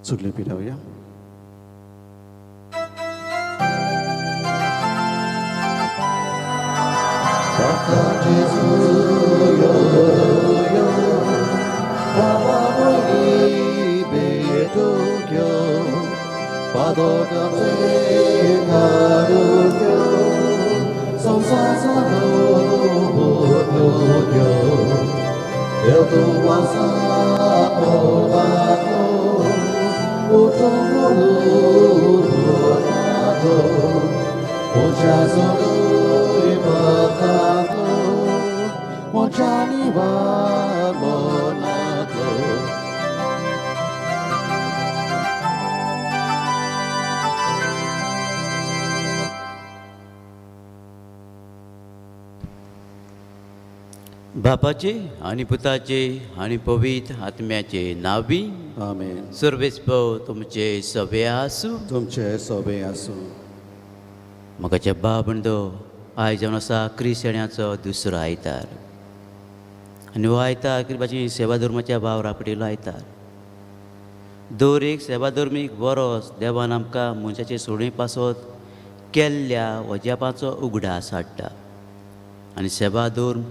सगळीं पिरावया. बापाचे आनी पुताचे आनी पवित्र आत्म्याचे नांवी. आमेन. सर्वेस्पव तुमचे सभे आसूं. तुमचे सोबे आसूं. म्हाकाच्या बाबंदो, आयज जावन आसा क्रिस्ताण्याचो दुसरो आयतार आनी हो आयतार कृपाची सेवा धर्माच्या वावर आपडिलो आयतार. दर एक सेवा धर्मीक वरोस देवान आमकां मनशाचे सोडणी पासत केल्ल्या वज्यापाचो उगडास हाडटा आनी सेवा धर्म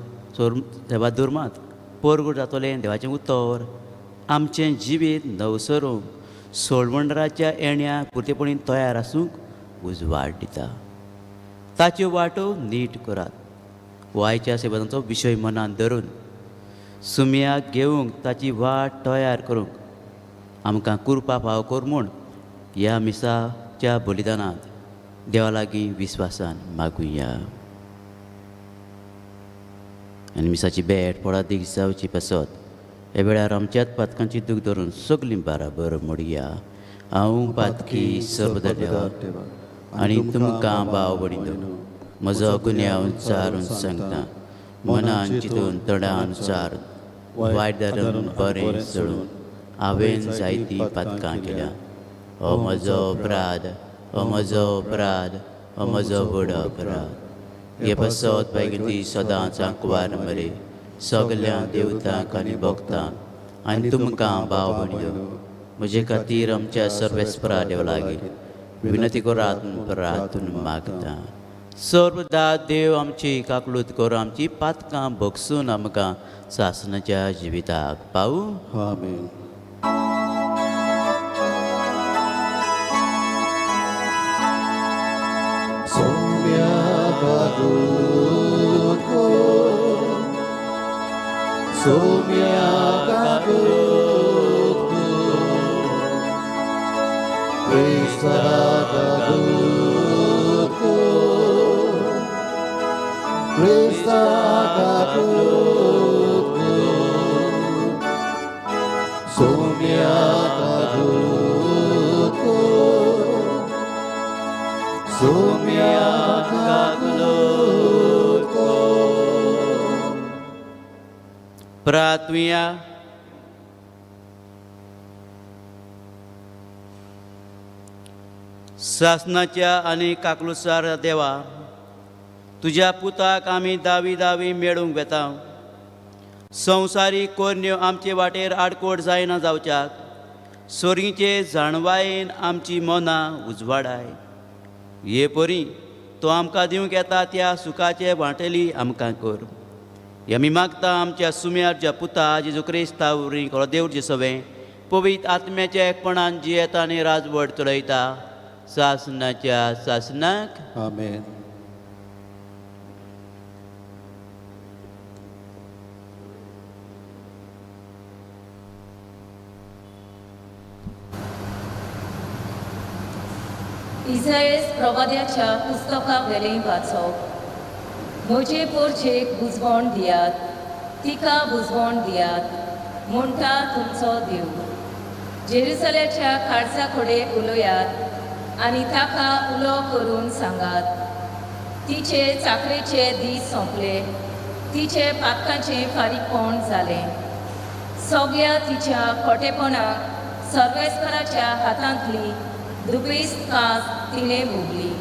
सेवा धर्मांत परगट जातलें देवाचें उतर आमचें जिवीत नवसरूंक सोडवणदाराच्या येण्या पुरतेपणी तयार आसूंक उजवाड दिता. ताच्यो वाटो नीट करात हो आयच्या सेवांचो विशय मनांत धरून सुमयाक घेवंक ताची वाट तयार करूंक आमकां कुरपा फाव कर म्हूण ह्या मिसाच्या बलिदानांत देवा लागीं विस्वासान मागुया. आनी मिसाची भेट फळादीक जावची पासत ह्या वेळार आमच्याच पातकांची दूख धरून सगलीं बाराबर मोडया. हांव पातकी सर्वदा देवा आनी तुमकां भाव भयणीनो म्हजो गुन्यांव चारून सांगता. मनान चिंतून तोंडान चारून वायट धरून बरें सोडून हांवें जायतीं पातकां केल्या. हो म्हजो अपराध, हो म्हजो अपराध, हो म्हजो व्हड अपराध. हे पासत बायगेली सदांच आंकवार मरे सगल्या देवतांक आनी भक्तांक आनी तुमकां भाव भयणीनो म्हजे खातीर आमच्या सर्वेस्परा देव लागीं विनंती करात प्रार्थून मागता. सर्वदा देव आमची काकलूत करून आमची पातकां भोगसून आमकां सासणाच्या जिविताक पावूं. आमेन. सोम्या काकूत कर, सोम्या काकूत कर, क्रिस्ता काकूत कर, क्रिस्ता काकूत कर, सोम्या काकूत कर, सोम्या काकूत कर. प्रार्थुया. सासनाच्या आनी काकलुसार देवा, तुज्या पुताक आमी दावी दावी मेळूंक वेता. संवसारीक कोरण्यो आमचे वाटेर आडकोट जायना जावच्याक सोरीचे जाणवायेन आमची मनां उजवाडाय. हे परी तो आमकां दिवंक येता त्या सुखाचे वांटेली आमकां कर. हे आमी मागता आमच्या सुम्यार पुता जेजू क्रिस्ता वरवीं, खरो देव जेसवें पवित्र आत्म्याच्या एकपणान जियेता आनी राजवट चलयता सासनाच्या सासनाक. आमेन. इसायस प्रवाद्याच्या पुस्तका वेलें वाचप. म्हजे पोरचेक बुजवण दियात, तिका बुजवण दियात म्हणटा तुमचो देव. जेरुसल्याच्या काळजा कडेन उलयात आनी ताका उलो करून सांगात, तिचे चाकरेचे दीस सोंपले, तिचे पातकांचें फारीकपण जालें. सगळ्या तिच्या खोटेपणाक सर्वेस्पराच्या हातांतली दुबेस्त कास तिणें भोगली.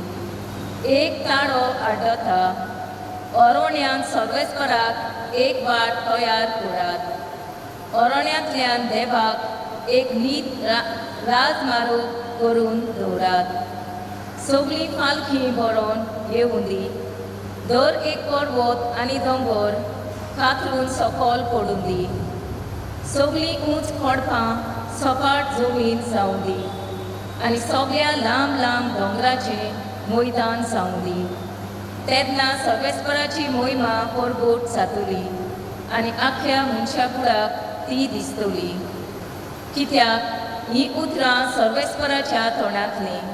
एक ताळो आड्डता, अरण्यांत सर्वेस्पराक एक वाट तयार करात, अरण्यांतल्यान देवाक एक नीत राजमार्ग करून दवरात. सगळीं पालखी बरोवन येवंदी, दर एक पर्वत आनी दोंगर कातरून सकल पडूं दी. सगळीं उंच खडपां सपाट जमीन जावं दी आनी सगळ्या लांब लांब दोंगराचें मैदान जावं दी. तेन्ना सर्वेस्पराची मोहिमा परगट जातली आनी आख्ख्या मनशा कुळाक ती दिसतली. कित्याक हीं उतरां सर्वेस्पराच्या तोंडांतलीं.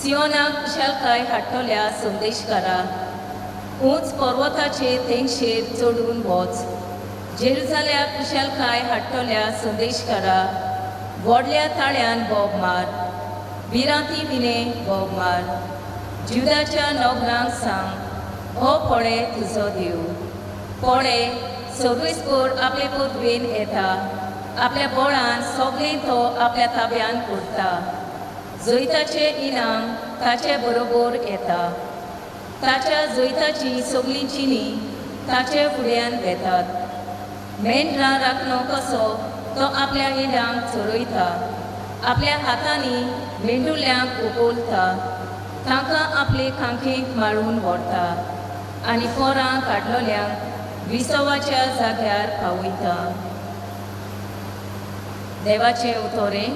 सियोनाक खुशालकाय हाडटल्या संदेशकारा, उंच पर्वताचे तेंगशेर चडून वच. जेरुजाल्याक खुशालकाय हाडटल्या संदेशकारा, व्हडल्या ताळ्यान बोब मार, भिरांती विणे बोब मार. जुदाच्या नगरांक सांग, हो पळय तुजो देव. पळय, सर्वेस्पर आपले पदवेन येता, आपल्या बळान सगळें तो आपल्या ताब्यान करता. जैताचें इनाम ताचे बरोबर येता, ताच्या जैताचीं सगळीं चिनी ताचे फुड्यान वेतात. मेंढरां राखणो कसो तो आपल्या हिंडांक चरयता, आपल्या हातांनी मेंढुल्यांक उखलता, तांकां आपले खांकेक मारून व्हरता आनी पोरां काडलोल्यांक विसवाच्या जाग्यार पावयता. देवाचें उतोरें.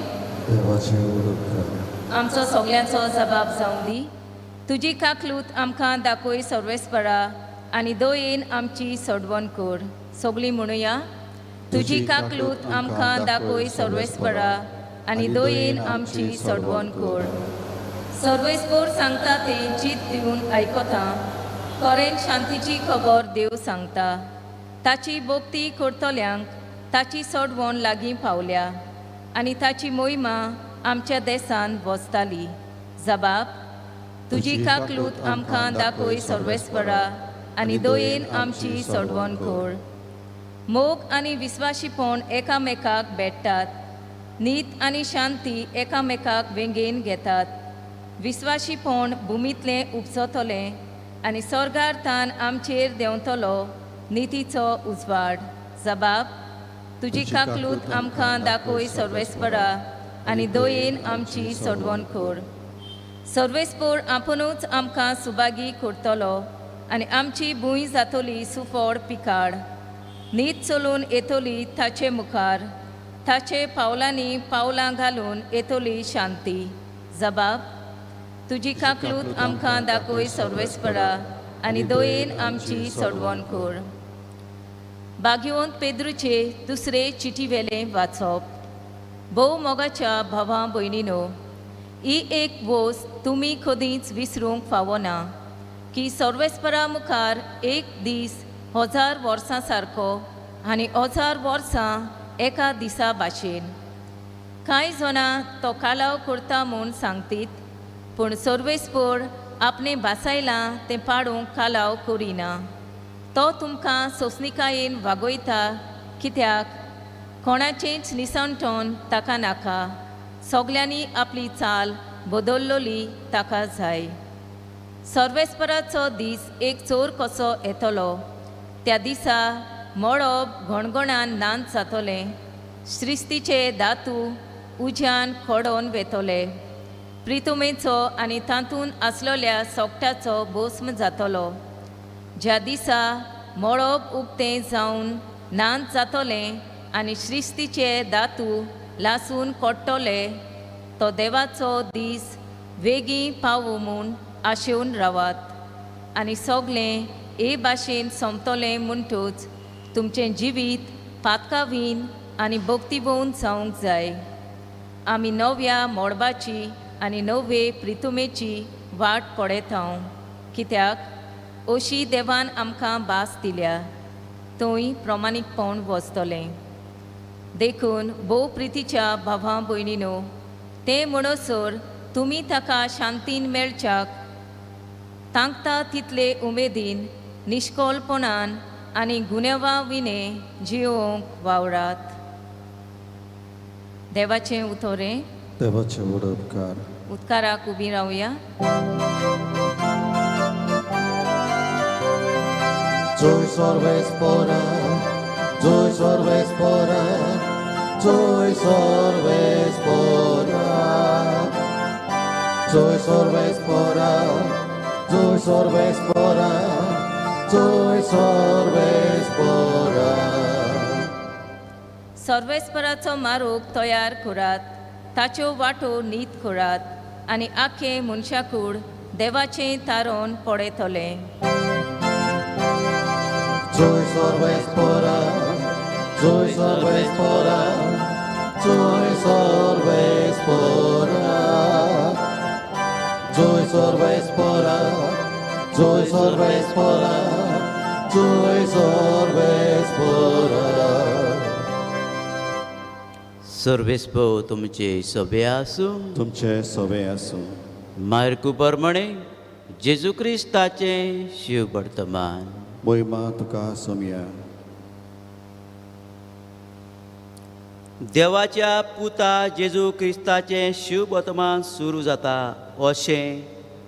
देवाचें उपकार. आमचो सगल्यांचो जबाब जावं दी. तुजी काकलूत आमकां दाखय सर्वेस्परा आनी दयेन आमची सोडवण कर. सगळीं म्हणुया, तुजी काकलूत आमकां दाखय सर्वेस्परा आनी दयेन आमची सोडवण कर. सर्वेस्पोर सांगता तें चित दिवन आयकता. खरेंच शांतीची खबर देव सांगता. ताची भक्ती करतल्यांक ताची सोडवण लागीं पावल्या आनी ताची मोहिमा आमच्या देसान वचताली. जबाब, तुजी काकलूत आमकां दाखय सर्वेस्परा आनी दयेन आमची सोडवण कर. मोग आनी विस्वाशीपण एकामेकाक भेट्टात, नीत आनी शांती एकामेकाक वेंगेन घेतात. विस्वाशीपण भुमींतलें उपजतलें आनी स्वर्गार तान आमचेर देंवतलो नितीचो उजवाड. जबाब, तुजी काकलूत आमकां दाखय सर्वेस्परा आनी दयेन आमची सोडवण कर. सर्वेस्पोर आपुणूच आमकां सुभागी करतलो आनी आमची भूंय जातली सुफळ पिकाड. नीत चलून येतली ताचे मुखार, ताचे पावलांनी पावलां घालून येतली शांती. जबाब, तुजी काकलूत आमकां दाखय सर्वेस्परा आनी दयेन आमची सोडवण कर. बागेवंत पेद्रूचे दुसरे चिटीवेलें वाचप. भोव मोगाच्या भावा भयणीनो, ही एक वस्त तुमी कदींच विसरूंक फावना की सर्वेस्परा मुखार एक दीस 1000 वर्सां सारको आनी 1000 वर्सां एका दिसा भाशेन. कांय जाणां तो कालाव करता म्हूण सांगतीत, पूण सर्वेस्पोर आपणें भासायलां तें पाडूंक कालाव करिना. तो तुमकां सोंसणिकायेन वागयता, कित्याक कोणाचेंच निसणटण ताका नाका, सगल्यांनी आपली चाल बदल्लोली ताका जाय. सर्वेस्पराचो दीस एक चोर कसो येतलो. त्या दिसा मळब घणघणान नाच जातलें, श्रिस्तीचे दातू उज्यान खोडोन वेतले, प्रितुमेचो आनी तातूंत आसलेल्या सोकट्याचो भस्म जातलो. ज्या दिसा मळब उक्तें जावन नाच जातलें आनी श्रिस्तीचे दातू लासून कोट्टले, तो देवाचो दीस वेगीं पावूं म्हूण आशेवन रावात. आनी सगलें हे भाशेन सोंपतलें म्हणटूच तुमचें जिवीत पातकावीन आनी भक्तीभोवन जावंक जाय. आमी नव्या मळबाची आनी नवे प्रितुमेची वाट पळयता, कित्याक अशी देवान आमकां भास दिल्या, थंय प्रमाणीकपण वचतलें. देखून भोव प्रितीच्या भावा भयणीनो, तें म्हणसर तुमी ताका शांतीन मेळच्याक तांकता तितले उमेदीन, निश्कोलपणान आनी गुन्यांवा विणे जियोवंक वावरात. देवाचें उतोरें. देवाचे व्हड उपकार. उपकाराक उबी रावया. जय सर्वेस्पोरा, जय सर्वेस्पोरा, जय सर्वेस्परा, जय सर्वेस्परा, जय सर्वेस्परा, जय सर्वेस्परा. सर्वेस्पराचो मारोग तयार करात, ताच्यो वाटो नीत करात आनी आख्खें मनशाकूड देवाचें तारोन पळयतलें. जय सर्वेस्परा, जय सर्वेस्परा, जय सर्वेस्परा, जय सर्वेस्परा, जय सर्वेस्परा, जय सर्वेस्परा. सर्वेस्पो तुमचे सभे आसूं. तुमचे सवे आसूं. मार्कू प्रमाणे जेजू क्रिस्ताचें शिव वर्तमान. मोहिमा तुका सोमया. देवाच्या पुता जेजू क्रिस्ताचें शिव वर्तमान सुरू जाता अशें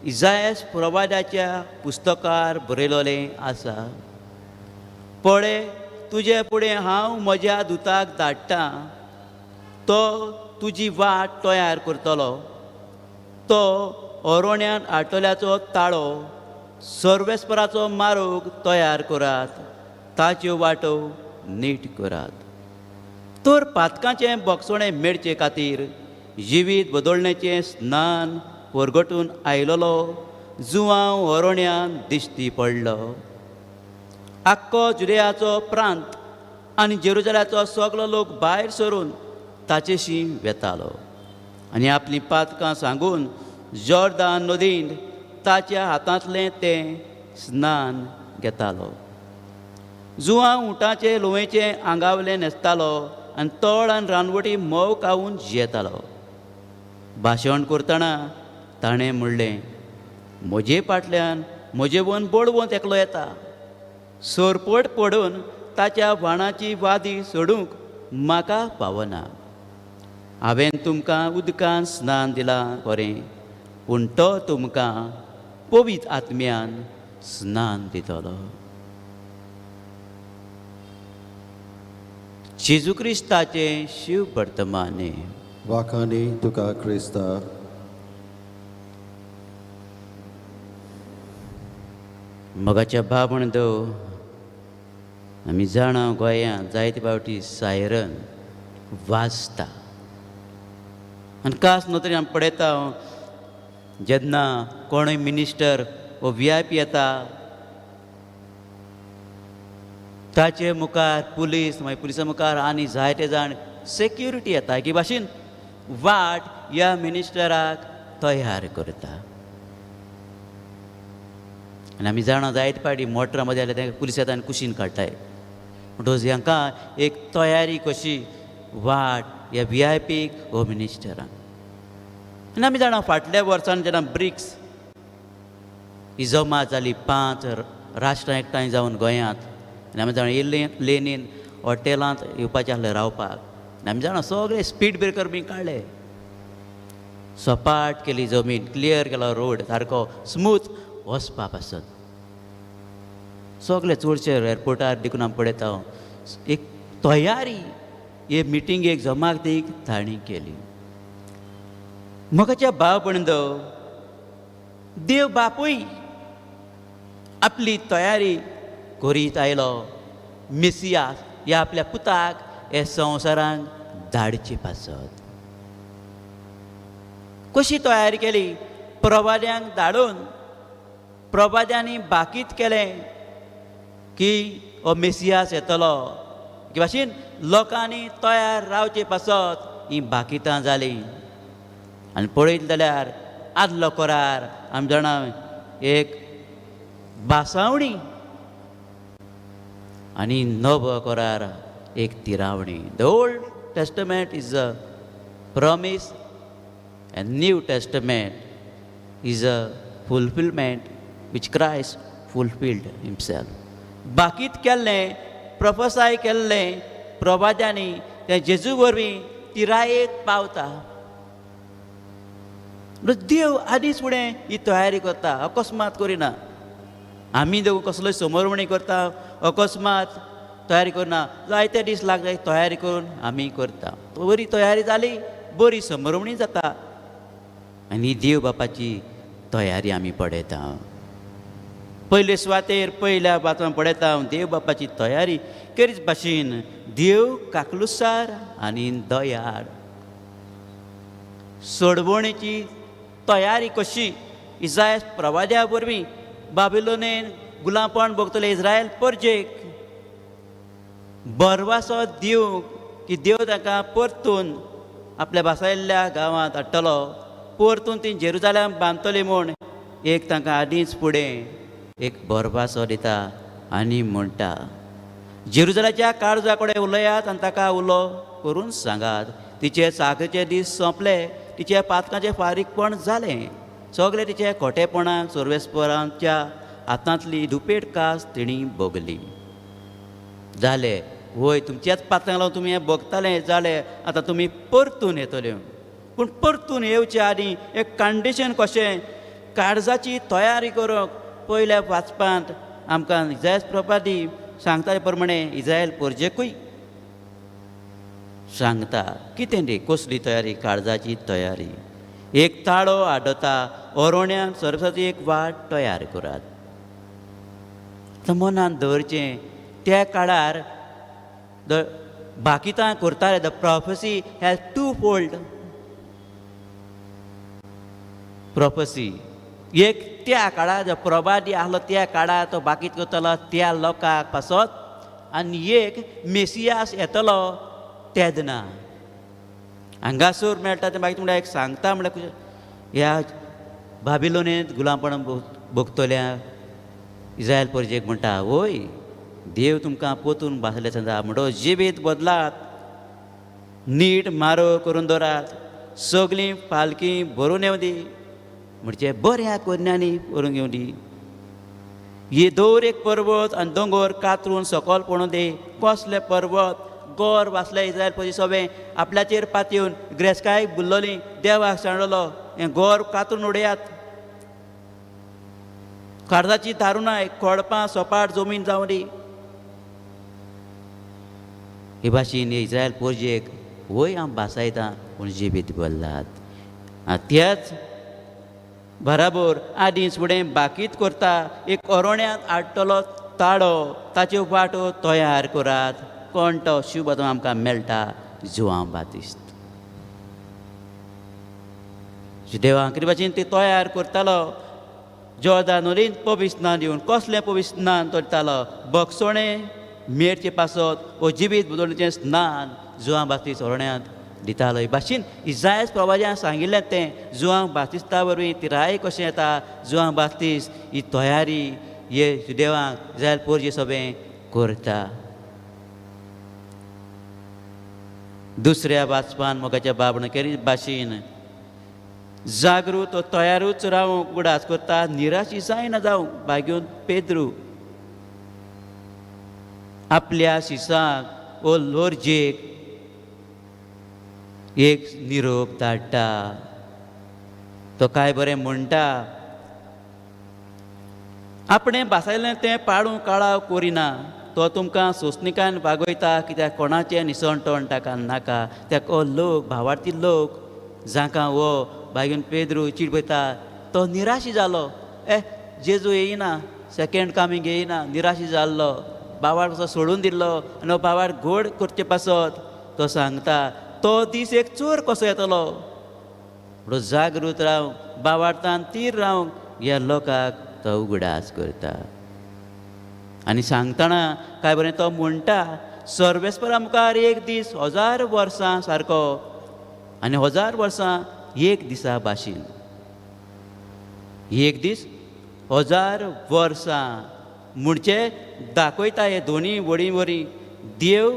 इजायस प्रवादाच्या पुस्तकार बरयलेलें आसा. पळय, तुजे फुडें हांव म्हज्या दुताक धाडटां, तो तुजी वाट तयार करतलो. तो ओरोण्यान आटोल्याचो ताळो, सर्वेस्पराचो मारोग तयार करात, ताच्यो वाटो नीट करात. तर पातकांचें बोगसणें मेळचे खातीर जिवीत बदलण्याचें स्नान परगटून आयलोलो जुवांव ओरोण्यान दिश्टी पडलो. आख्खो जुदयाचो प्रांत आनी जेरुजलाचो सगलो लोक भायर सरून ताचेशी वेतालो आनी आपलीं पातकां सांगून जॉर्दान नदीन ताच्या हातांतलें तें स्नान घेतालो. जुवां उंटाचे लोवेचें आंगावलें न्हेसतालो आनी तळ आनी रानवटी म्होंव खावन जियेतालो. भाशण करतना ताणें म्हणलें, म्हजे फाटल्यान म्हजे वन बडवंत एकलो येता, सरपट पडून ताच्या व्हाणाची वादी सोडूंक म्हाका पावना. हांवें तुमकां उदकान स्नान दिलां खरें, पूण तो तुमकां पवित्र आत्म्यान स्नान दितलो. जेजू क्रिस्ताचें शिव वर्तमाने. वाखाणी तुका क्रिस्ता. मोगाच्या बाबण दो, आमी जाणा गोंयांत जायते फावटी सायरन वाजता आनी कास नदरेन आमी पळयता, जेन्ना कोणूय मिनिस्टर वो व्ही I P येता ताचे मुखार पुलीस, मागीर पुलिसा मुखार आनी जायते जाण सेक्युरिटी येता की भाशेन वाट ह्या मिनिस्टराक तयार करता. आनी आमी जाणा जायते फावटी मोटरां मदें जाल्यार तांकां पुलीस येता आनी कुशीन काडटाय. म्हणटकच हांकां एक तयारी कशी वाट ह्या व्ही I पीक वो मिनिस्टरांक. आनी आमी जाणा फाटल्या वर्सान जेन्ना ब्रिक्स ही जमा जाली 5 राष्ट्रां एकठांय जावन गोंयांत, आनी आमी जाणा येयल्ले लेनीन हॉटेलांत येवपाचें आसलें रावपाक, आनी आमी जाणा सगळे स्पीड ब्रेकर बी काडले, सपाट केली जमीन, क्लियर केलो रोड सारको स्मूथ वचपा पासत. सगळे चडशे एअरपोर्टार देखून आमी पळयता एक तयारी हे मिटिंगेक जमातीक तांणी केली. म्हज्या भाव भयणींनो, देव बापूय आपली तयारी करीत आयलो मेसियास ह्या आपल्या पुताक हे संवसारांत धाडचे पासत. कशी तयारी केली? प्रवाद्यांक धाडून प्रवाद्यांनी बाकीत केलें की हो मेसियास येतलो, की भाशेन लोकांनी तयार रावचे पासत ही बाकितां जालीं. आनी पळयत जाल्यार आदलो करार आमी जाणा एक बासावणी आनी नवो करार एक तिरावणी. The Old Testament is a promise and New Testament is a fulfilment which Christ fulfilled himself. बाकीत केल्लें, प्रफसाय केल्लें प्रवाद्यांनी तें जेजू वरवीं तिरायेक पावता. म्हणून देव आदींच फुडें ही तयारी करता, अकस्मात करिना. आमी देव कसलोय समरवणी करता अकस्मात तयारी करना, जायते दीस लागले तयारी करून आमी करता. बरी तयारी जाली, बरी समरवणी जाता आनी देव बापाची तयारी आमी पळयता. पयले सुवातेर पयल्या बातून पळयता देव बापाची तयारी केरीच भाशेन देव काकलुसार आनी दयाळ. सोडवणेची तयारी कशी इजायल प्रवाद्या वरवीं बाबिलोनेन गुलामपण भोगतले इस्रायल परजेक बरवासो दिवंक की देव तांकां परतून आपल्या भासायल्ल्या गांवांत हाडटलो, परतून ती जेरुजाल्याम बांदतली म्हूण एक तांकां आदींच फुडें एक बरवासो दिता आनी म्हणटा, जेरुजाल्याच्या काळजा कडेन उलयात आनी ताका उलो करून सांगात, तिचे साखरेचे दीस सोंपले, तिचे पातकांचें फारीकपण जालें, सगळें तिचे खोटेपणाक सर्वेस्परांच्या हातांतली दुपेट कास तिणी भोगली. जालें वय, तुमच्याच पातकांक लागून तुमी हें भोगतालें, जालें, आतां तुमी परतून येतले. पूण परतून येवचे आदीं एक कंडिशन कशें काळजाची तयारी करूंक पयल्या वाचपांत आमकां इजायल प्रपादी सांगता प्रमाणे इजायल पोरजेकूय सांगता कितें ती कसली तयारी, काळजाची तयारी. एक ताळो आडता ओरोण्यान सर्वसाची एक वाट तयार करात. आतां मनान दवरचें त्या काळार the बाकितां करताले, the prophecy has two fold prophecy. एक त्या काळार जो प्रभादी आहलो त्या काळार तो बाकीत करतलो त्या लोकांक पासत, आनी एक मेसियास येतलो तेदना हांगासर मेळटा तें मागीर म्हणल्यार एक सांगता म्हणल्यार ह्या बाबिलोनेंत गुलामपण भोगतल्या इज्रायल परजेक म्हणटा, वय देव तुमकां पोतून भासले सांगता म्हणटो जिवीत बदलात, नीट मारो करून दवरात, सगळीं पालकी भरून येवं दी, म्हणजे बऱ्या कोन्यांनी भरून घेवं दी. हे दवर एक पर्वत आनी दोंगर कातरून सकल पडूं दी. कसले पर्वत गोर वाचले इज्रायल पयलीं सगळें आपल्याचेर पातयेवन ग्रेस्कायक बुल्लोली, देवाक सांडलो हें गोर कातरून उडयात, काळजाची दारुणाय खोडपां सोपाट जमीन जावं दी. हे भाशेन इज्रायल पोरजेक वय आम भासायता पूण जिबीत बदलात. त्याच बराबर आदीं फुडें बाकीत करता एक अरण्यांत हाडटलो ताळो, ताच्यो वाटो तयार करात. कोण तो शुभ आमकां मेळटा जुआंव बातिस्त देवां भाशेन ती तयार करतालो. जॉर्दान नदीन पवित्र स्नान दिवन, कसलें पवित्र स्नान तो दितालो, बगसोणें मेरचे पासत वो जिवीत बदलचें स्नान जुआंव बातिस्त अरण्यांत दितालो. हे भाशेन इजायस प्रवाजान सांगिल्लें तें जुआंव बातिस्ता वरवीं तिराय कशें येता, जुआंव बातिस्त ही तयारी हे देवांक इज्रायल पोरजे सगळें करता. दुसऱ्या वाचपान मोगाच्या बाबण केरी भाशेन जागृत तयारूच रावंक उगडास करता, निराशी जायना जावंक बागेवन पेद्रू आपल्या शिसाक ओ लोर्जेक एक निरोप धाडटा. तो काय बरें म्हणटा, आपणें भासायलें तें पाडूं काळाव करिना, तो तुमकां सोंसणिकान वागयता, कित्याक कोणाचें निसणटण ताका नाका. त्या लोक भावार्थी लोक जांकां हो बागेवन पेद्रू चिडपयता तो निराशी जालो, ए जेजू येयना, सेकेंड कामींग येयना, निराशी जाल्लो बावार कसो सोडून दिल्लो आनी हो बावार गोड करचे पासत तो सांगता तो दीस एक चोर कसो येतलो. म्हणून जागृत रावंक बावार्थान तीर रावंक ह्या लोकांक तो उगडास करता. आनी सांगतना काय बरें तो म्हणटा, सर्वेस्परा मुखार एक दीस 1000 वर्सां सारको आनी 1000 वर्सां एक दिसा भाशेन. एक दीस 1000 वर्सां म्हणजे दाखयता हे दोनी वडी वरी देव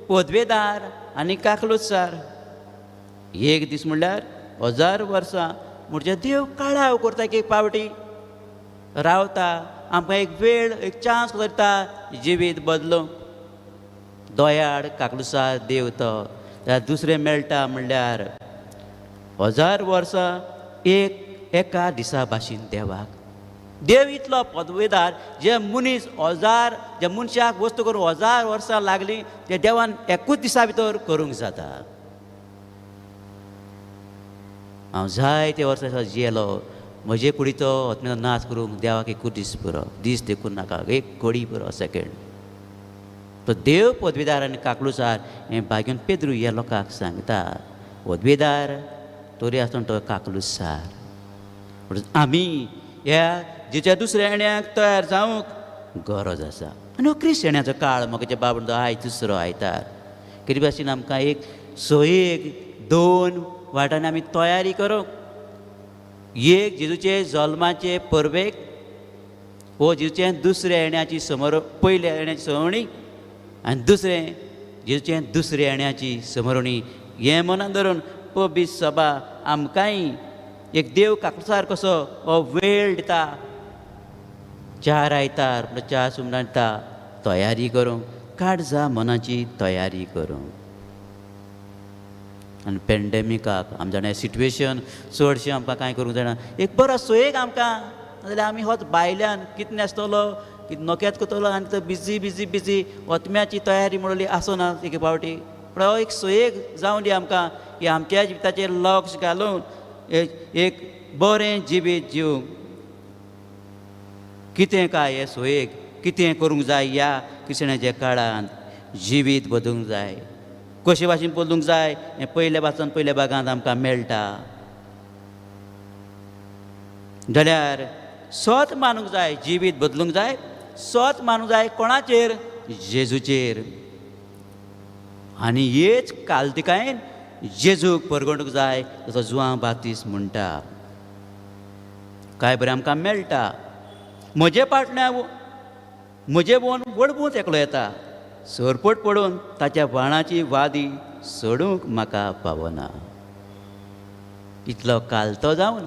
पदवेदार आनी काकलुसार. एक दीस म्हणल्यार 1000 वर्सां म्हणजे देव काळाव करता, एक पावटी रावता, आमकां एक वेळ एक चान्स करता जिवीत बदलूंक. दयाळ काकलुसार देव तो. जाल्यार दुसरें मेळटा म्हणल्यार 1000 वर्सां एक एका दिसा भाशेन देवाक. देव इतलो पदवेदार, जे मनीस हजार, जे मनशाक वस्तू करूंक 1000 वर्सां लागलीं, ते देवान एकूच दिसा भितर करूंक जाता. हांव जायते वर्सां जियेलो, म्हजे कुडीचो आत्म्याचो नाश करूंक देवाक एकूच दीस पुरो, दीस देखून नाका, एक घडी पुरो, सेकेंड. तो देव पदवीदार आनी काकलुसार हें भाग्यान पेद्रू ह्या लोकांक सांगता. पदवीदार तरी आसतना तो काकलुसार. म्हणून आमी ह्या जेच्या दुसऱ्या येण्याक तयार जावंक गरज आसा. आनी हो क्रिस्त येण्याचो काळ म्हज्या बाब म्हणटा आयज दुसरो आयतार कितें भाशेन आमकां एक सोयेक दोन वाटांनी आमी तयारी करूंक. एक जेजूचे जल्माचे परबेक, हो जेजूचे दुसऱ्या येण्याची समर, पयल्या येण्याची सवणी आनी दुसरें जेजूचे दुसऱ्या येण्याची समरणी. हें मनान धरून पबीस सभा आमकांय एक देव काकसार कसो हो वेळ दिता, 4 आयतार म्हळ्यार 4 सुमनां दिता तयारी करूंक, काळजा मनाची तयारी करूंक. आनी पेंडेमिकाक आमी जाणा सिट्युएशन चडशें आमकां कांय करूंक जायना, एक बरो सोयेक आमकां, नाजाल्यार आमी होच भायल्यान कितें आसतलो कितें नोक्यात करतलो आनी तो बिजी बिजी बिजी ओतम्याची तयारी म्हणली आसना एके फावटी. पूण हो एक सोयेक जावं दी आमकां की आमच्या जिविताचेर लक्ष घालून एक बरें जिवीत जिवंक. कितें काय हे सोयेक कितें करूंक जाय ह्या क्रिस्तांवाच्या काळांत जिवीत बदलूंक जाय, कशे भाशेन बदलूंक जाय हें पयल्या वाचन पयल्या भागांत आमकां मेळटा. जाल्यार सत मानूंक जाय, जिवीत बदलूंक जाय, सत मानूंक जाय कोणाचेर? जेजूचेर. आनी हेच कालतिकायेन जेजूक परगटूंक जाय जसो जुआंव बाप्तीस्त म्हणटा. काय बरें आमकां मेळटा, म्हजे पाटल्या म्हजे बोन वडबूंत एकलो येता, सरपट पडून ताच्या बाणाची वादी सोडूंक म्हाका पावना. इतलो कालतो जावन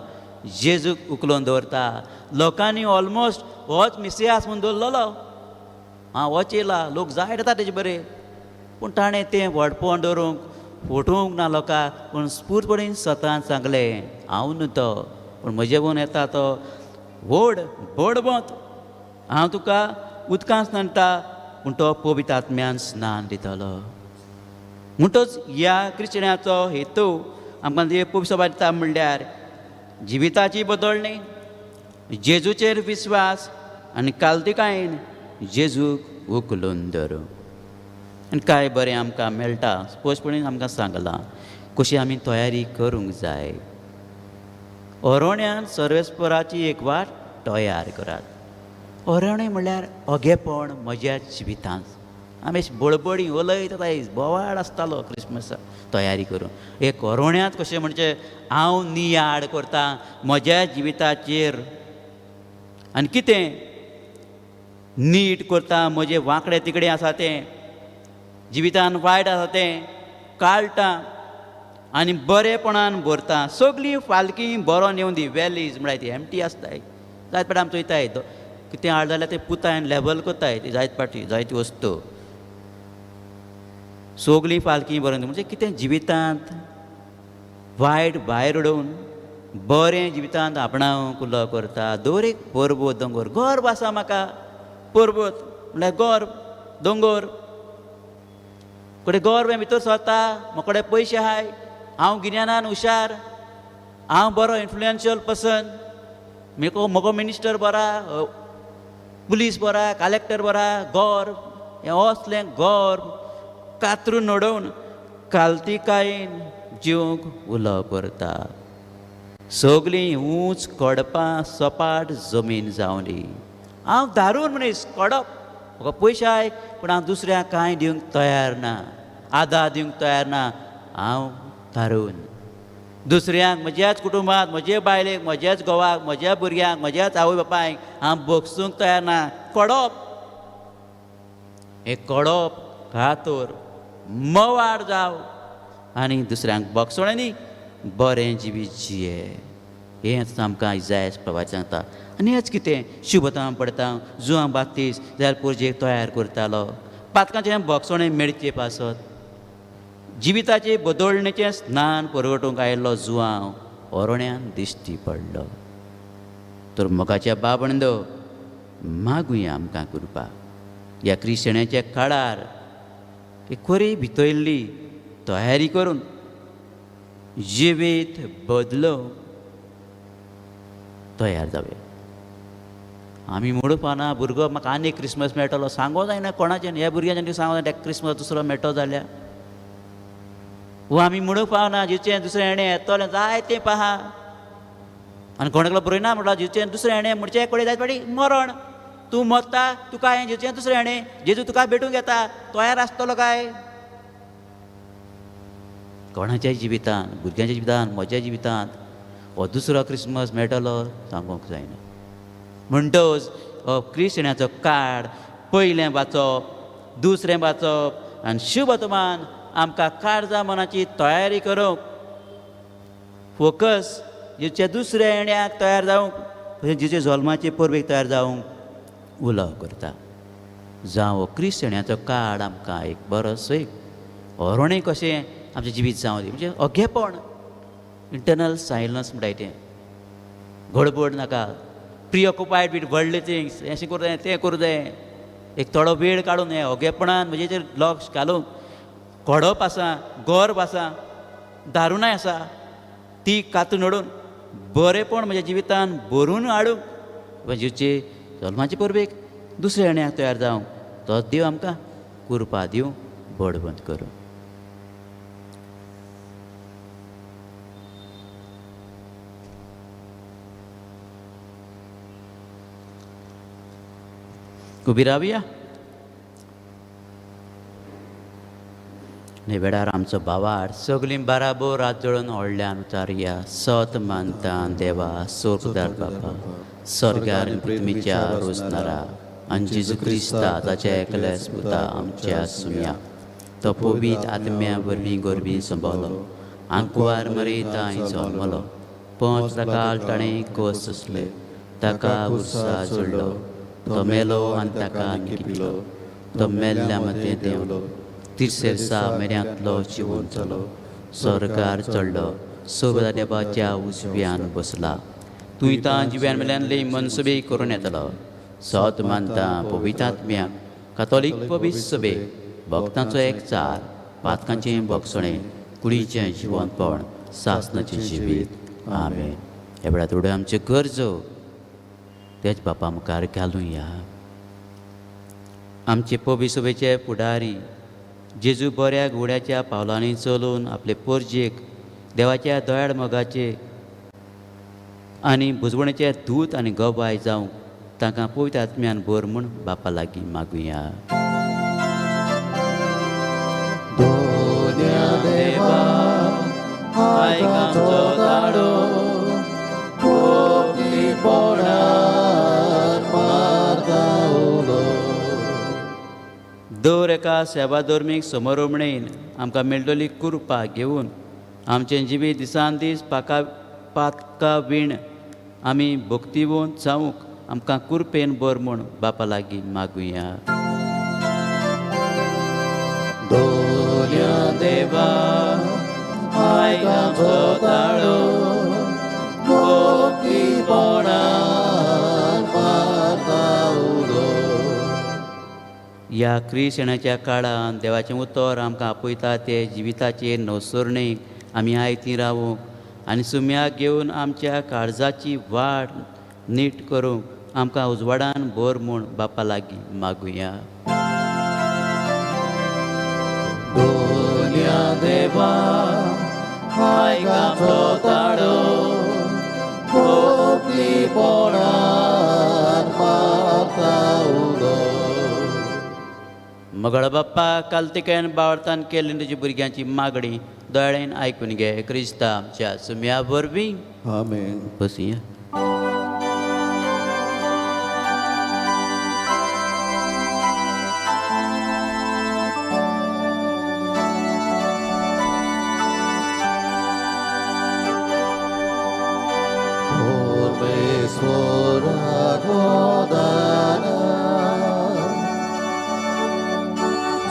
जेजूक उखलून दवरता. लोकांनी ऑलमोस्ट होच मिसियास म्हूण दवरलेलो, आं होच येयला, लोक जाय येता तेजे बरे, पूण ताणें तें व्हडपण दवरूंक फटोवंक ना लोकांक. पूण स्फूर्तपणी स्वतान सांगलें हांव न्हू तो, पूण म्हजे बोन येता तो व्हड बडबोत, हांव तुका उदकान स्नान दिता, पूण तो पवित्र आत्म्यान स्नान दितलो. म्हणटच ह्या क्रिस्तांवाचो हेतू आमकां पवित्र सभा दिता म्हणल्यार जिविताची बदलणी, जेजूचेर विस्वास आनी कालतिकायेन जेजूक उखलून धरूं. आनी काय बरें आमकां मेळटा, स्पश्टपणीन आमकां सांगलां कशी आमी तयारी करूंक जाय. ओरोण्यान सर्वेस्पराची एक वाट तयार करात. ओरोणें म्हणल्यार ओगेपण म्हज्या जिवितांत. आमी बडबडी उलयत बोवाळ आसतालो क्रिसमसा तयारी करून. एक ओरोण्यांत कशें म्हणजे हांव नियाळ करता म्हज्या जिविताचेर आनी कितें नीट करता, म्हजें वांकडें तिकडें आसा तें जिवितान वायट आसा तें काळटा आनी बरेपणान भरता. सगळीं फालकी बरोवन येवन दी, वेलीज म्हळ्यार ती एमटी आसताय, जायत फावटी आमी चोयताय कितें हाड जाल्यार तें पुताय आनी लेबल करताय ती जायत फावटी जायती वस्तू. सगळीं फालकी बरोवन म्हणजे कितें जिवितांत वायट भायर उडोवन बरें जिवितांत आपणावंक उलो करता. दर एक परबत दोंगोर गर्व आसा म्हाका, परबत म्हणल्यार गर्व दोंगोर कडेन गर्व भितर सरता, म्हाका पयशे आहाय, हांव गिन्यानान हुशार, हांव बरो इन्फ्लुएन्शियल पर्सन, म्हगो मिनिस्टर बरा, पुलीस बरा, कलेक्टर बरा, गर्व हें असलें गर्व कातरून उडोवन कालतिकायेन जिवंक उलो करता. सगळीं ऊंच कडपां सपाट जमीन जावनी. हांव दारून मनीस कडप, म्हाका पयशे आहाय पूण हांव दुसऱ्यांक कांय दिवंक तयार ना, आदार दिवंक तयार ना. हांव थारून दुसऱ्यांक म्हज्याच कुटुंबांत म्हजे बायलेक, म्हज्याच घोवाक, म्हज्या भुरग्यांक, म्हज्याच आवय बापायक हांव भोगसूंक तयार ना. कडप हें कडप कातोर मवार जाव आनी दुसऱ्यांक भोगसोळ्यांनी बरें जिवीत जिये. हेंच आमकां इजायस प्रभाव सांगता. आनी हेंच कितें शुभतां पडता जुआं बातीस जाल्यार पुरजेक तयार करतालो पातकांचें भोगसणें मेळचे पासत जिविताचे बदलणेचें स्नान परगटूंक आयिल्लो जुआंव ओरण्यान दिश्टी पडलो. तर मोगाच्या बाबणदो मागुया आमकां कृपा ह्या क्रिशण्याच्या काळार एक खरी भितरली तयारी करून जिवीत बदलो तयार जावया. आमी म्हणपाना भुरगो म्हाका आनी एक क्रिसमस मेळटलो सांगो जायना कोणाचें, ह्या भुरग्यांच्यान सांगो जायना क्रिसमस दुसरो मेळटलो जाल्यार, वो आमी म्हणूंक पावना जिचें दुसरें हेणें येतलें जाय तें पहा. आनी कोणाकलो बरयना म्हणटा जिचें दुसरें हेणें म्हणचें कडेन जाय पडी मरण, तूं मरता तुका हें जिचें दुसरें हेणें जेजू तुका भेटूंक येता तयार आसतलो काय? कोणाच्याय जिवितांत, भुरग्यांच्या जिवितांत, म्हज्या जिवितांत हो दुसरो क्रिसमस मेळटलो सांगूंक जायना. म्हणटच हो क्रिसण्याचो कार्ड पयलें वाचप, दुसरें वाचप आनी शुभतमान आमकां काळजा मनाची तयारी करूंक फोकस जिच्या दुसऱ्या येण्याक तयार जावंक, तशें जिचे जल्माचे परबेक तयार जावंक उलो करता. जावं हो क्रिसण्याचो कार्ड आमकां एक बरो सैक हरणें कशें आमचें जिवीत जावं दी, म्हणजे अगेपण, इंटरनल सायलन्स म्हणटाय तें, गडबड नाका, प्रिऑक्युपायड वीथ वर्ल्डली थिंग्स, अशें करूं जाय तें करूं जाय, एक थोडो वेळ काडून हें अगेपणान म्हजेचेर लक्ष घालून घडप आसा, गर्व आसा, दारुणाय आसा, ती कातून हाडून बरेंपण म्हज्या जिवितान भरून हाडूंक म्हजेचे जल्माचे परबेक दुसऱ्या येण्याक तयार जावंक तो देव आमकां कृपा दिवं, बडबंद करूं. उबी रावया. न्ही वेळार आमचो भावार सगळीं बाराबोर हात जोडून व्हडल्यान उचारया. सत मानता देवा सोरदार बापा, स्वर्गार पृथ्वीच्या रोजनारा आनी जेजू क्रिस्ता ताच्या एकल्या पुता आमच्या सुम्या, तो पवित्र आत्म्या वरवीं गोरवीं संबलो, आंकवार मरेता जल्मलो, 5 काल ताणें कोस सोंसले, ताका उर्सा जोडलो, तो मेलो आनी ताका निकिपिलो, तो मेल्ल्या मदें देंवलो, तिसऱ्या दिसा मेऱ्यांतलो जिवन जालो, स्वर्गार चडलो, सोबदा देवाच्या उजव्यान बसला, तूं इतां जिव्यान मेल्यान लय मनसुबे करून येतलो. सत मानता पवित्र आत्म्याक, कातोलीक पवित्र सभे, भक्तांचो एकचार, पातकांचें भोगसणें, कुडीचें जिवनपण, सासनाचें जिवीत. आमेन. ह्या वेळार थोड्यो आमच्यो गरजो तेच बापा मुखार घालुया. आमचे पवित्र सभेचे फुडारी जेजू बऱ्या घोड्याच्या पावलांनी चलून आपले पोरजेक देवाच्या दयाळ मोगाचे आनी बुजवणेचे दूत आनी गवाय जावंक तांकां पवित्र आत्म्यान भर म्हूण बापा लागीं मागुया. दोन्या देवा आयक आमचो ताळो, कोटीपणान मारता उलो. दर एका सेवा धर्मीक समरोमणेन आमकां मेळटली कृपा घेवन आमचें जिवीत दिसान दीस पातका वीण आमी भक्तिवंत जावंक आमकां कृपेन बर म्हूण बापा लागीं मागुया. दोन्या देवा आयक आमचो ताळो, कोटीपणान मारता उलो. ह्या क्रिसण्याच्या काळान देवाचें उतर आमकां आपयता ते जिविताचे नवसरणेक आमी आयती रावूंक आनी सुम्याक घेवन आमच्या काळजाची वाट नीट करूंक आमकां उजवाडान भर म्हूण बापा लागीं मागुया. दोन्या देवा आयक आमचो ताळो, कोटीपणान मारता उलो. मगळ बाप्पा कालतिकायन बावळतान केल्ली तुज्या भुरग्यांची मागणी दोळ्यान आयकून घे, क्रिस्ता आमच्या सुम्या वरवीं. आमेन. बसया. परमेश्वराक वंदना,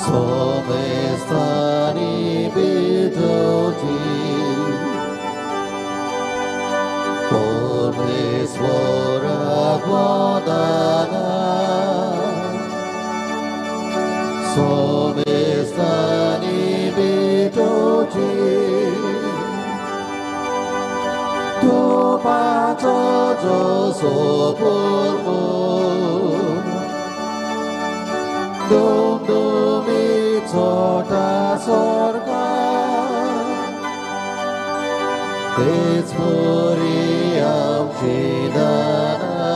सोमेस्तानी बिजोजी, परमेश्वराक सोपूर दुमदुमी चोटा सरकार तेच परी आमची दाना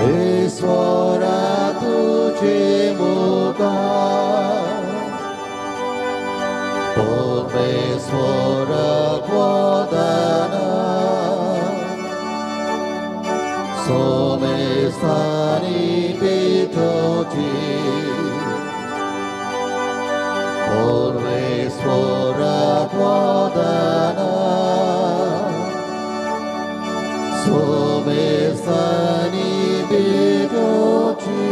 ईश्वरा तुझे मुखार परमेश्वरा वदाना सोमेस्थानी पीठोची परमेश्वरा वदाना सोमेस्थानी पीठोची.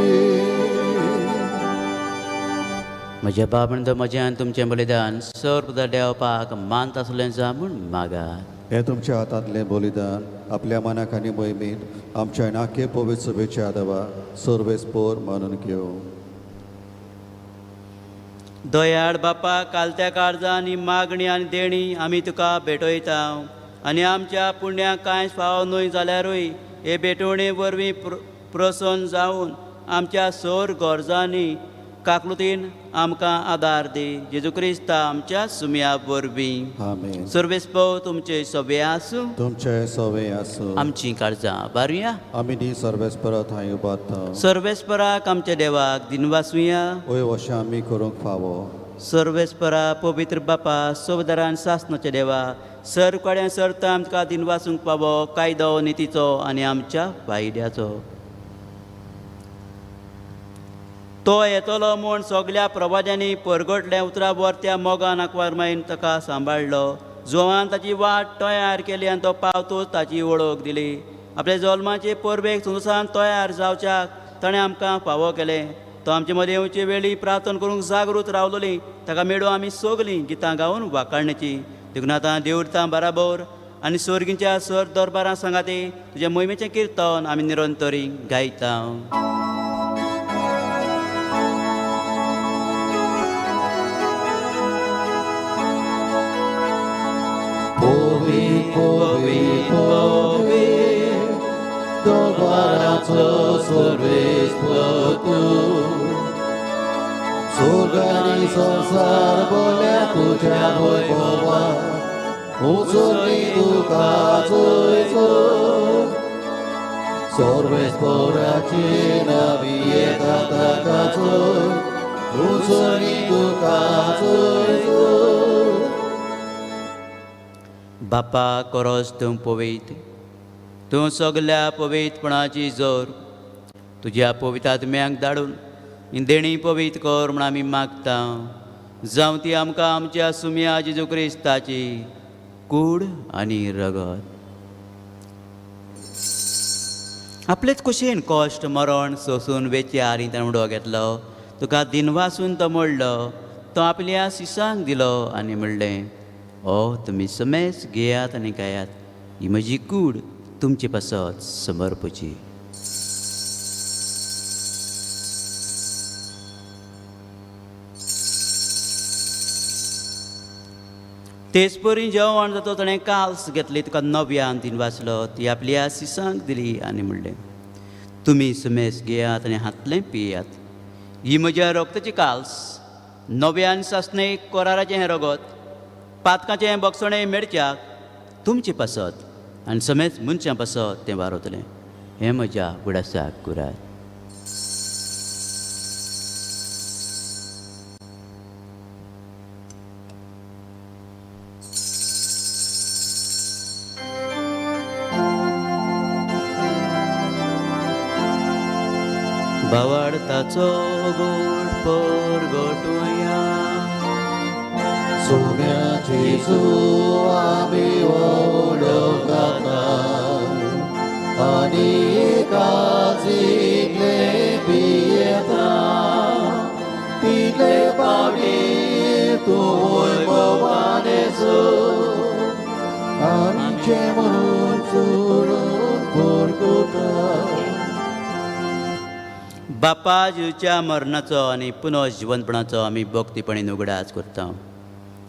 म्हज्या बाबण म्हजें आनी तुमचें बलिदान सर्व देवपाक मानता आसलें जावं म्हूण मागात. हे तुमच्या हातांतलें बलिदान आपल्या मनाक आनी मोहिमेंत आमच्या नाके पवित्र सभेच्या आदवा सर्वेस्पोर मानून घेवं. दयाळ बापा, कालत्या काळजा आनी मागणी आनी देणी आमी तुका भेटयता आनी आमच्या पुण्याक कांय फावो न्हय जाल्यारूय हे भेटवणे वरवीं प्रसन्न जावन आमच्या सोर गरजांनी काकलुतीन आमकां आदार दी. जेजू क्रिस्ता आमच्या सुम्या वरवीं. आमेन. सर्वेस्पो तुमचे सगळे आसूं. तुमचे सवे आसूं. आमचीं काळजां बारुया. आमी नी सर्वेस्परात हांव उबारता. सर्वेस्पराक आमच्या देवाक दिनवासुया. वय अशें आमी करूंक फावो. सर्वेस्परा पवित्र बापा, सोबदारान सासनाच्या देवा, सर कड्यान सरता आमकां दिनवासूंक पावो कायदो नितीचो आनी आमच्या फायद्याचो. तो येतलो म्हूण सगल्या प्रवाद्यांनी परगटल्या उतरां त्या मोगान आकवारमायन ताका सांबाळ्ळो. जोवान ताची वाट तयार केली आनी तो पावतूच ताची वळख दिली. आपल्या जल्माचे परबेक संवसारान तयार जावच्याक ताणें आमकां फावो केलें. तो आमचे मदें येवचे वेळी प्रार्थना करूंक जागृत रावलोली. ताका मेळूं आमी सगलीं गितां गावन वाकाडण्याची. देखून आतां देवतां बराबर आनी स्वर्गींच्या सर दरबारां सांगाती तुज्या मोहिमेचें किर्तन आमी निरंतरी गायता. पवित्र पवित्र पवित्र दरबाराचो सर्वेस्पर तूं, स्वर्ग आनी संवसार बोल्या तुज्या वैभवान, उंचोनी तुका चोयचो. सर्वेस्पराची नावी येता ताका चोय, उंचोनी तुका चोयचो. बापा कोरोस तूं पवित्र, तूं सगल्या पवित्रपणाची जोर. तुज्या पवित्र आत्म्याक धाडून ही देणी पवित्र कर म्हूण आमी मागता. जावं ती आमकां आमच्या सुम्या जेजू क्रिस्ताची कूड आनी रगत. आपलेच कुशीन कश्ट मरण सोसून वेचे आरी ताणें उडो घेतलो. तुका दिनवासून तो मोडलो. तो आपल्या सिसांक दिलो आनी म्हणलें, ओ तुमी समेज घेयात आनी खायात, ही म्हजी कूड तुमचे पासत समर्पची. तेच परी जेवण जाता ताणें काल्स घेतली, तुका नव्यान दिनवासलो, ती आपल्या सिसांक दिली आनी म्हणलें, तुमी समेज घेयात आनी हातलें पियात, ही म्हज्या रक्ताची काल्स, नव्यान सासणे कोराराचें हें रगत, पातकाचें बक्षणें मेळच्याक तुमचे पासत आनी समेज मनशां पासत तें वारवतलें. हें म्हज्या गुडासाक कुरात. भावार्थाचो गोड परगटुया. सोम्या जेजू आमी वळखता आनी काजितले पियेता, तितले पावटी तूं वैभवानेचो आमचें म्हणून चुरून परगुता. बापा जेजूच्या मरणाचो आनी पुनर्जिवनपणाचो आमी भक्तीपणी उगडास करता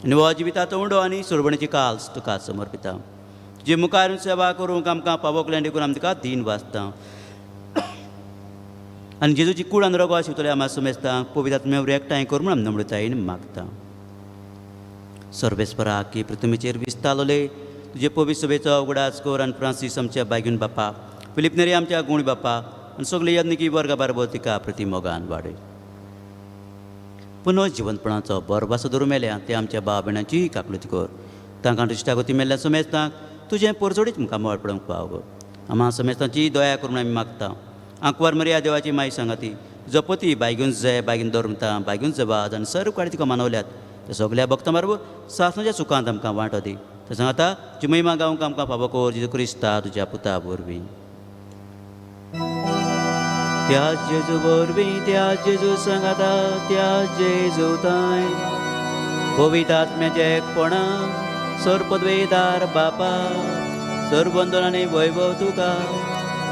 आनी हो जिविताचो उंडो आनी सुरवणीची काल्स तुका समर्पिता. तुजे मुखार सेवा करूंक आमकां पावोकलें देखून आमी तुका दीन वाचता. आनी जेजूची कूड आनी रोगो शिंवतले आमा सुमेस्तांक पवित्र आत्म्या एकठांय कर म्हूण आमी नम्रतायेन मागता. सर्वेस्परा की पृथ्वीचेर विस्तारलोले तुजे पवित्र सभेचो उगडास कर आनी फ्रांसीस आमच्या बायगून बापा, फिलीप नेरी आमच्या गुण बापा आनी सगळे यज्ञकी वर्गा बारबो तिका प्रतिमोगान वाडय. पुनः जिवंतपणाचो बरो वासो धरून मेल्या ते आमच्या भाव भयणांचीय काकळूत कर. तांकां दुश्टागती मेल्ल्या समेस्तांक तुजें पोरजोडीत मुखार मळ पडोवंक पाव गो. आमा समेस्तांची दया करून आमी मागता. आंकवार मरिया देवाची माई सांगाती जपती बायगून जय बायगून दवरता बायगून जबाद आनी सर्व काळी तुका मानवल्यात त्या सगल्या भक्तां बरोबर सासणाच्या सुखांत आमकां वांटो दी. तशें आतां तुजी महिमा गावंक आमकां फावो कर जेजू क्रिस्ता तुज्या पुता वरवीं. त्या जेजू वरवीं, त्या जेजू सांगाता, त्या जेजू ताय पवित्र आत्म्याच्या एकपणा सर्वपदवेदार बापा सर्वंदन आनी वैभव तुका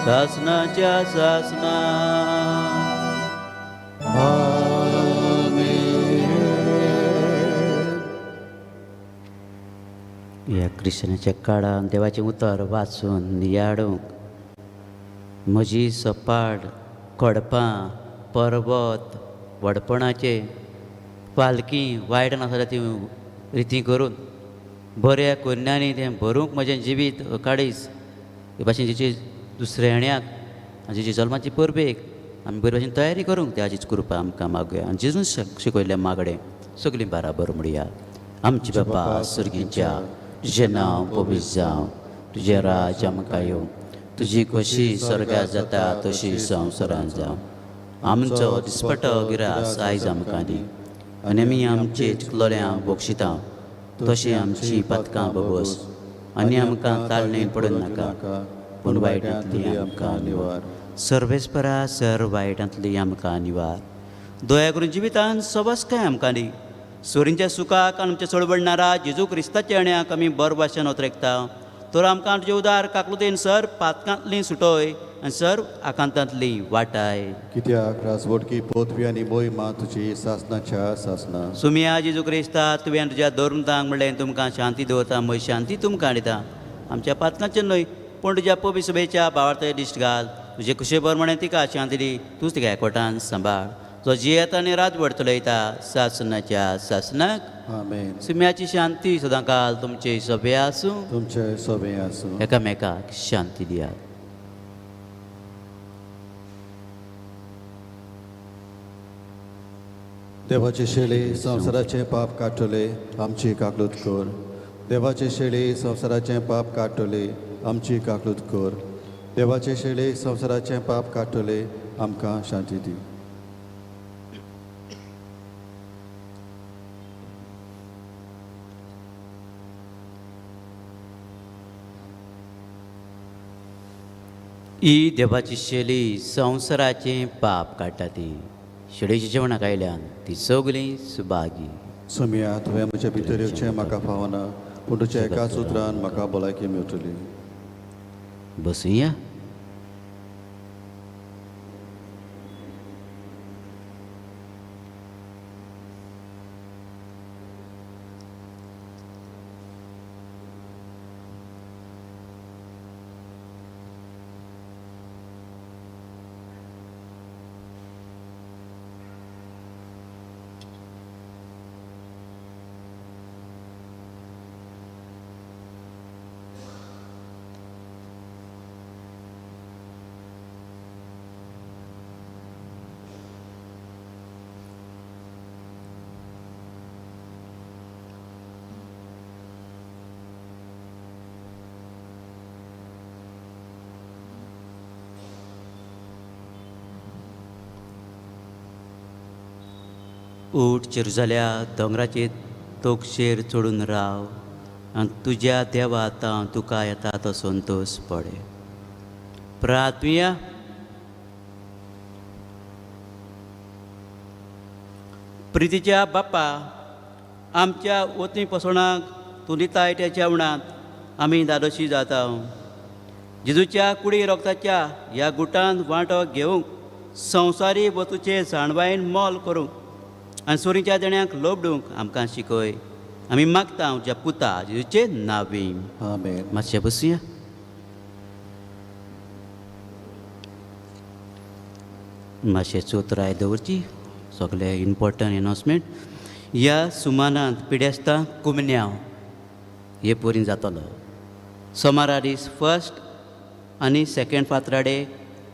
सासनाच्या सासना. ह्या क्रिश्चनाच्या काळान देवाचें उतर वाचून नियाळूंक म्हजी सपाट खडपां पर्वत व्हडपणाचे पालकी वायट नासल्यार ती रिती करून बऱ्या कोन्यांनी तें भरूंक म्हजें जिवीत काडीस हे भाशेन जेची दुसऱ्याण्याक आनी जेची जल्माची परबेक आमी बरे भाशेन तयारी करूंक त्याचीच कृपा आमकां मागुया आनी जेजून शिकयल्लें मागणें सगळीं बाराबर म्हणया. आमचे बापा सर्गीच्या, तुजें नांव पवित्र जावं, तुजें राज आमकां येवं, तुजी खोशी स्वर्गात जाता तशी संवसारांत जावं. आमचो दिसपटो गिरास आयज आमकां दी आनी आमी आमचे चुकलोल्यांक बक्षिता तशें आमची पातकां बबस आनी आमकां ताळणें पडून नाका पूण वायटांतली आमकां निवार. सर्वेस्परा सर वायटांतली आमकां निवार. दया करून जिवितान सवस्काय आमकां दी. सोरींच्या सुखाक आनी आमच्या चळवळणारा जेजू क्रिस्ताच्या येण्याक आमी बरो भाशेन ओतरेकता. तर आमकां तुजे उदार काकलुतेन सर पातकांतली सुटोय आनी सर आकांतांतली वाटाय. कित्याक राजवटकी पोतवी आनी मोहिमा तुजी सासनाच्या सासना. सुमिया जेजू क्रिस्ता तुवें तुज्या धर्मतांक म्हणलें तुमकां शांती दवरता, म्हजी शांती तुमकां दिता. आमच्या पातकांचेर न्हय पूण तुज्या पवित्र सभेच्या भावार्थाचेर दिश्ट घाल. तुजे खुशे प्रमाणे तिका शांती दी, तूंच तिका एकवटान सांबाळ. जो जियेता आनी राजवट चलयता सासनाच्या सासनाक. आमेन. सुम्याची शांती सदांकाल तुमचे सभे आसूं. तुमचे सोबे आसूं. एकामेकाक शांती दियात. देवाचे शेळी संवसाराचें पाप काडटले आमची काकलूत कर. देवाचे शेळी संवसाराचें पाप काडटले आमची काकलूत कर. देवाचे शेळी संवसाराचें पाप काडटले आमकां शांती दी. ही देवाची शैली संवसाराचें पाप काडटा ती शेळीच्या जेवणाक आयल्यान ती सगळीं सुभागी. सोमिया तुवें म्हज्या भितर येवचें म्हाका फावना, पूण तुज्या एकाच उतरान म्हाका भलायकी मेळटली. बसुया. ऊठ जेरुजाल्या दोंगराचेर तोकशेर चडून राव आनी तुज्या देवा आतां तुका येता तो संतोश पडे. प्रार्थुया. प्रितीच्या बापा, आमच्या वतनी पसवणाक तूं दिताय त्या जेवणांत आमी धादोशी जाता. जेजूच्या कुडी रोगताच्या ह्या गुटान वांटो घेवंक संवसारी वतूचे जाणवायेन मोल करूंक आनी सोरीच्या देण्याक लोबडूंक आमकां शिकय आमी मागता आमच्या पुता जेजूचे नांवी. आमेन. मातशें बसया. मातशें चोतराय दवरची सगळे इम्पोर्टंट एनावन्समेंट. ह्या सुमानांत पिडेस्तां कुमन्यांव हे पोरीन जातलो. सोमारा दीस फर्स्ट आनी सेकेंड फातराडे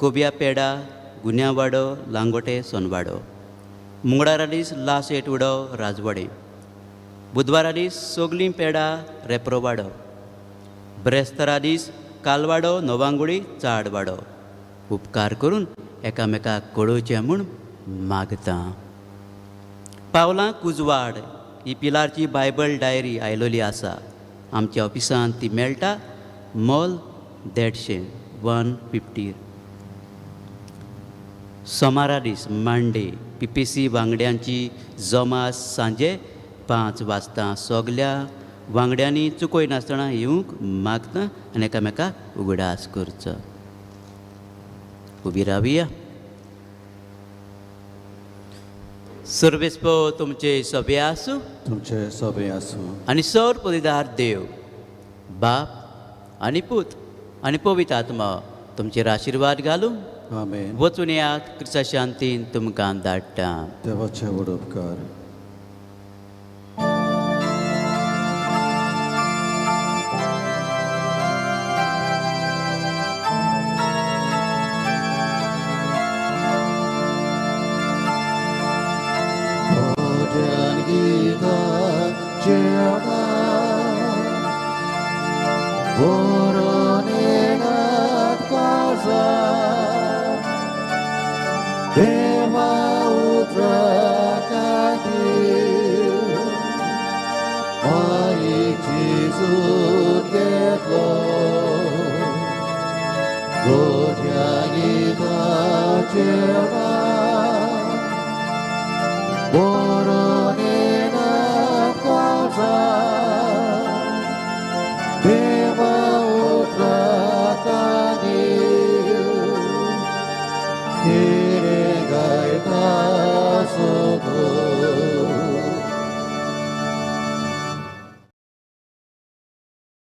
कोबिया पेडा गुन्यावाडो लांगोटे सोनवाडो. मंगळारा दीस लास्ट एट उडो राजवाडे. बुधवारा दीस सोगलीं पेडा रेप्रोवाडो. ब्रेस्तारा दीस कालवाडो नवांगुडी चाडवाडो. उपकार करून एकामेकाक कळोवचें म्हूण मागतां. पावलां कुजवाड ही पिलारची बायबल डायरी आयलोली आसा. आमच्या ऑफिसांत ती मेळटा. मोल 150 150. सोमारा दीस मांडे पी पी सी वांगड्यांची जमा सांजे 5 वाजता. सगल्या वांगड्यांनी चुकय नासतना येवंक मागता आनी एकामेकाक उगडास करचो. उबी रावया. सर्वेस्पो तुमचे सभे आसूं. तुमचे सभे आसूं. आनी सर पदिदार देव बाप आनी पूत आनी पवित्र आत्मा तुमचेर आशिर्वाद घालूं. आमेन. वचून येयात. क्रिस्ता शांतीन तुमकां धाडटा. देवाचे व्हड उपकार. भजन गीताचे बोरोनेनाथ काळजा देवा उतरा खातीर माईची सूट घेतलो गोठ्या गीताचे बोरोनेनाथ काळजा देवा उतरा खातीर हिरे गायता.